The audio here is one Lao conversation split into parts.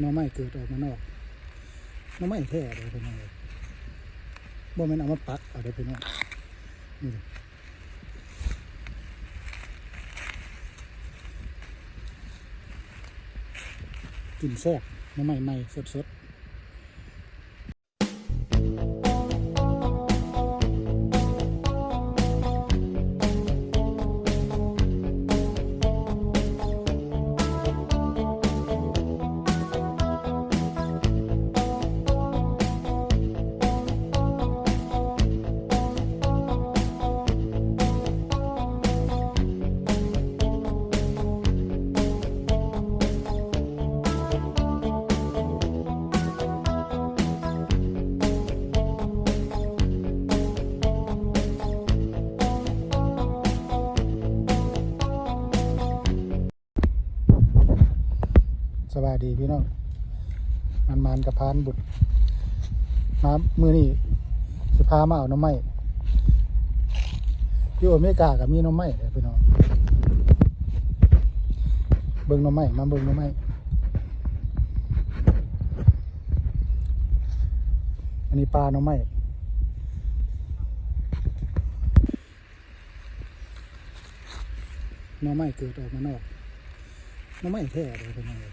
ໜໍ່ໄມ້ເກີດອອກມານອກ ໜໍ່ໄມ້ແທ້ເດ້ພີ່ນ້ອງເອີຍ ບໍ່ແມ່ນເອົາມາປັກເອົາເດ້ພີ່ນ້ອງ ນີ້ ກິນແຊບ ໜໍ່ໄມ້ໃໝ່ສົດໆ. ສະບາຍດີພີ່ນ້ອງ ໝານໆກັບພານບຸນ ມາມື້ນີ້ຊິພາມາເອົາໜໍ່ໄມ້ ຢູ່ອາເມລິກາກໍມີໜໍ່ໄມ້ເດ້ພີ່ນ້ອງ ເບິ່ງໜໍ່ໄມ້ ມາເບິ່ງໜໍ່ໄມ້ ອັນນີ້ປ່າໜໍ່ໄມ້ ໜໍ່ໄມ້ເກີດອອກມານອກ ໜໍ່ໄມ້ແທ້ເດ້ພີ່ນ້ອງເອີຍ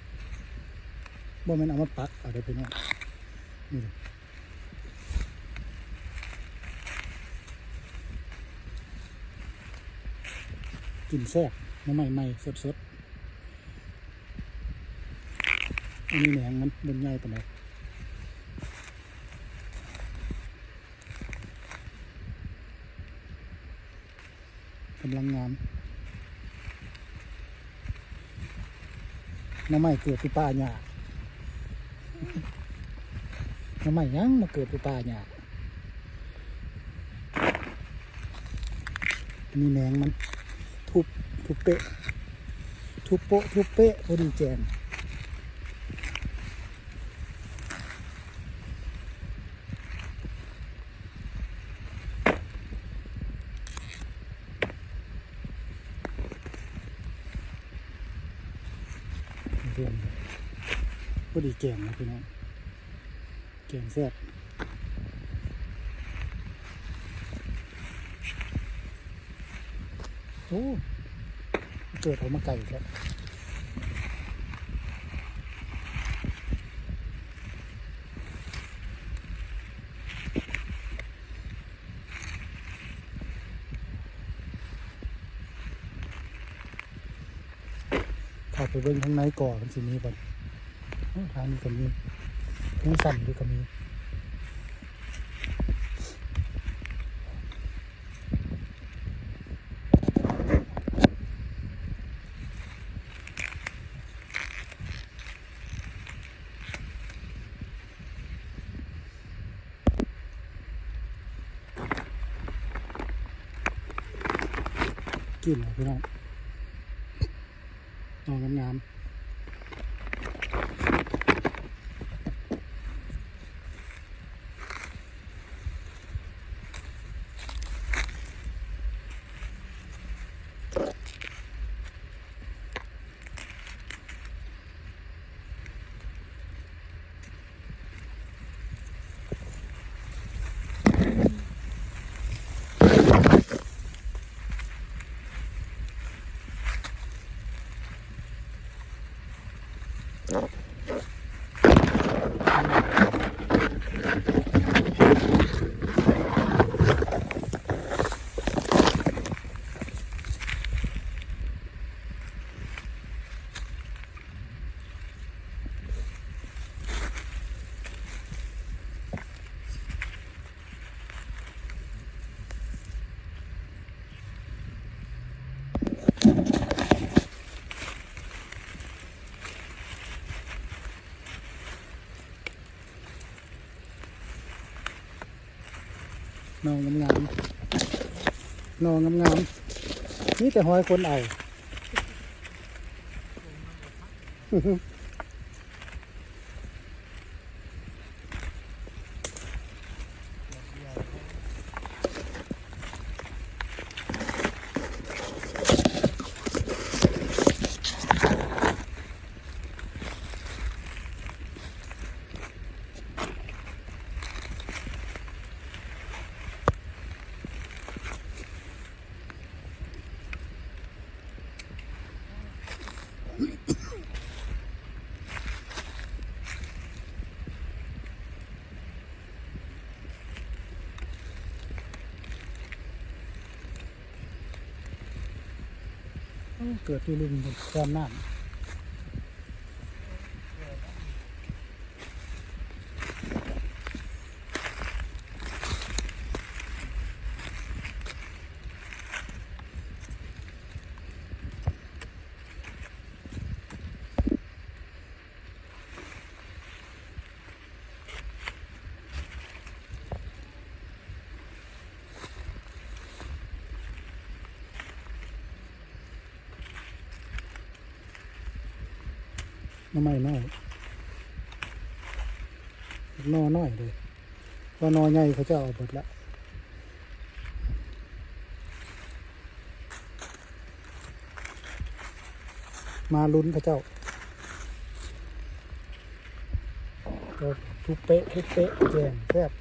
ບໍ່ແມ່ນເອົາມາປັກເອົາເດ້ພີ່ນ້ອງ ນີ້ ກິນແຊບ ໜໍ່ໄມ້ໃໝ່ສົດໆ ອັນນີ້ແໜງມັນບໍ່ໃຫຍ່ປານໃດ. ກຳລັງງາມ ໜໍ່ໄມ້ເກີດຢູ່ປ່າຫຍ້າ ໜໍ່ໄມ້ຫຍັງມາເກີດຢູ່ປ່າຫຍ້າ ອັນນີ້ແໜງມັນ ທຸບ ທຸບເປະ ທຸບໂປະ ທຸບເປະ ພໍດີແກງ. ພໍດີແກງນະພີ່ນ້ອງ ແກງແຊບ. ໂອ້ ເກີດອອກມາໄກແທ້. ເຂົ້າໄປເບິ່ງທາງໃນກໍມັນຊິມີບໍ່ ໂອ້ ທາງນີ້ກໍມີ ຍັງສັ້ນຢູ່ກໍມີ. ກິນເອົາພີ່ນ້ອງ ໜໍ່ງາມໆ. ໜໍ່ງາມໆ ໜໍ່ງາມໆ ມີແຕ່ຫອຍຄົນເອົາ. ໜ ເກີດຢູ່ລຸ່ມແຄມນ້ຳ. ໜໍ່ໄມ້ນ້ອຍ ໜໍ່ນ້ອຍເດ້ ວ່າໜໍ່ໃຫຍ່ເຂົາເຈົ້າເອົາເບິດລະ. ມາລຸ້ນເຂົາເຈົ້າ ທຸບເປະ ທຸບເປະ ແກງແຊບ.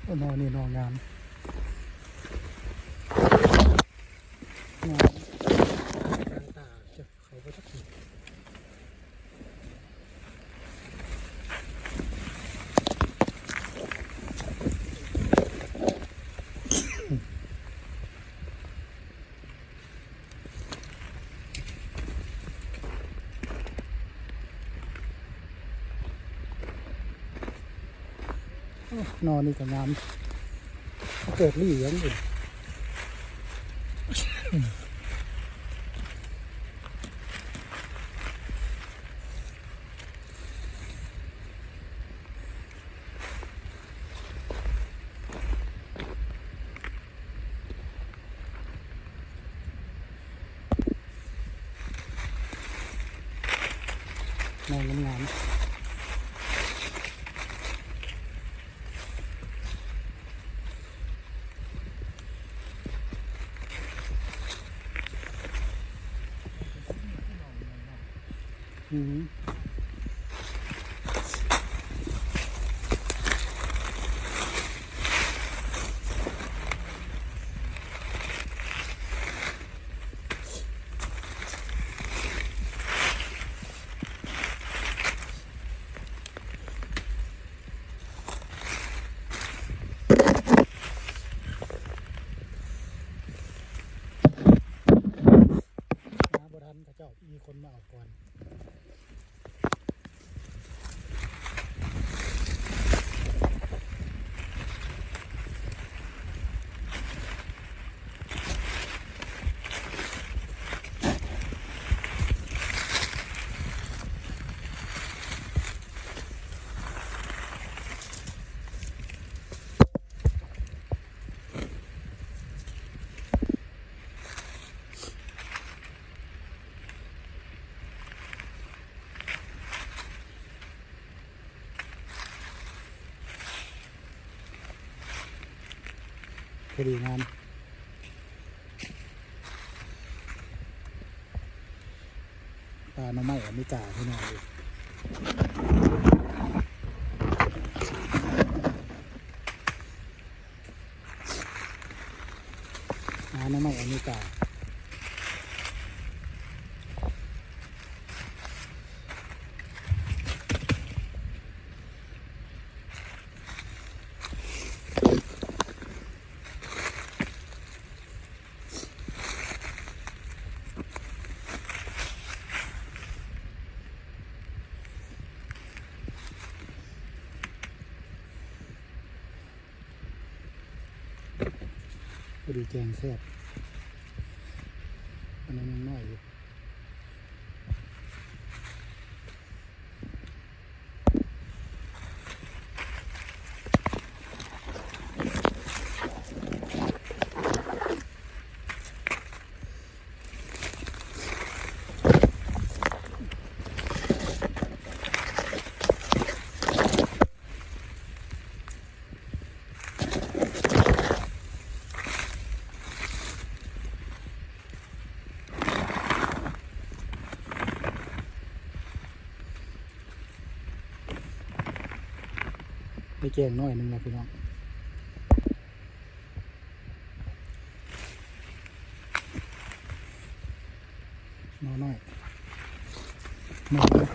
ໂອ້ ໜໍ່ນີ້ໜໍ່ງາມ ໜໍ່ງາມ. ເຂົ້າໄປຈັກທີ. ໂອ້ ໜໍ່ນີ້ກໍງາມ ເກີດລີ້ຫຍັງນີ້. ໜໍ່ງາມໆ. ອືມ ມາບໍ່ທັນ ເຂົາເຈົ້າມີຄົນມາເອົາກ່ອນ. ພໍດີງາມ. ປ່າໜໍ່ໄມ້ອາເມລິກາ ພີ່ນ້ອງເອີຍ. ຫາໜໍ່ໄມ້ອາເມລິກາ. ພໍດີແກງແຊບ ອັນນັ້ນຍັງນ້ອຍຢູ່. ເ ໄດ້ແກ້ງໜ້ອຍໜຶ່ງແລ້ວພີ່ນ້ອງ ໜໍ່ນ້ອຍ ໜໍ່ນ້ອຍ.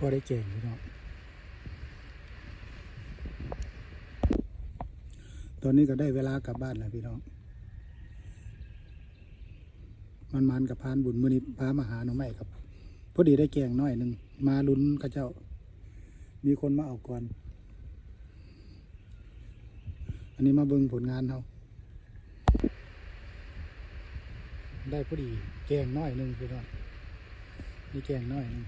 ພໍໄດ້ແກງຢູ່ເນາະ. ຕອນນີ້ກໍໄດ້ເວລາກັບບ້ານແລ້ວພີ່ນ້ອງ. ໝານໆກັບພານບຸນ ມື້ນີ້ພາມາຫາໜໍ່ໄມ້ ກັບ ພໍດີໄດ້ແກງໜ້ອຍໜຶ່ງ ມາລຸ້ນເຂົາເຈົ້າ ມີຄົນມາເອົາກ່ອນ. ອັນນີ້ມາເບິ່ງຜົນງານເຮົາ ໄດ້ພໍດີແກງໜ້ອຍໜຶ່ງພີ່ນ້ອງ ນີ້ແກງໜ້ອຍໜຶ່ງ.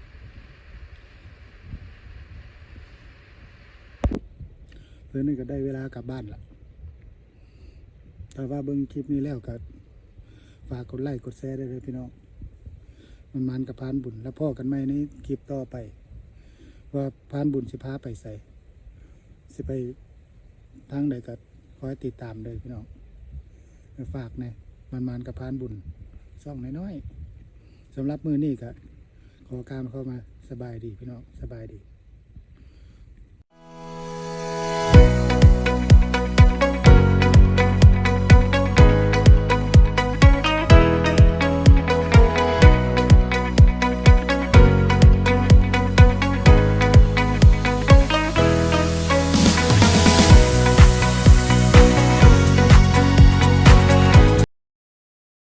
ເພິ່ນນີ້ກໍໄດ້ເວລາກັບບ້ານລະ. ຖ້າວ່າເບິ່ງຄລິບນີ້ແລ້ວກໍຝາກກົດໄລ້ກົດແຊໄດ້ເດີພີ່ນ້ອງ. ໝານໆກັບພານບຸນ ແລ້ວພໍ້ກັນໃໝ່ໃນຄລິບຕໍ່ໄປ ວ່າພານບຸນຊິພາໄປໃສ ຊິໄປທາງໃດກໍຄອຍຕິດຕາມເດີພີ່ນ້ອງ. ຝາກແດ່ ໝານໆກັບພານບຸນ ຊ່ອງນ້ອຍໆ. ສຳລັບມື້ນີ້ກໍຂໍກ່າວຄຳວ່າສະບາຍດີພີ່ນ້ອງ ສະບາຍດີ.